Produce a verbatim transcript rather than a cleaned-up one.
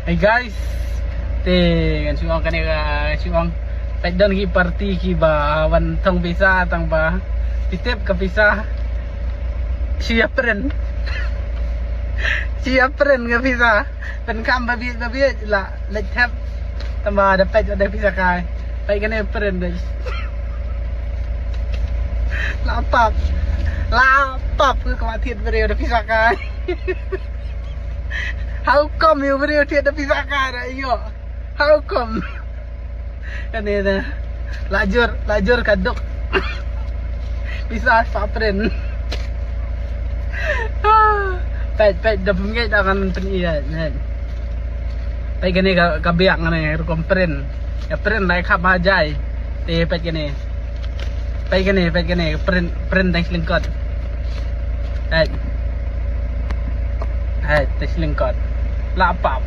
Hey guys, te ngan shu ong kane ka shu ong. Peit don ki party kiba wan thong pisa tang ba phi tip ka pisa. Shi ïa print. Shi ïa print ka pisa. Pynkham ba bieit ba bieit la leit thep. Tang ba da peit da pisa kai. Peit kane print dei. La pap. La pap ka ba thied briew da pisa kai. How come ïa u briew thied da pisa kai da ïoh? How come? Kane na. La jur, la jur ka duk. Pisa spah print. Peit, peit, da pynngeit da kan pyn-i ïa, ne. Peit kane ka, ka biang kane rukom print. Ka print lai khap ha jai. Te peit kane. Peit kane, peit kane, print, print tang shi lyngkot. Peit. Peit, tang shi lyngkot. La pap.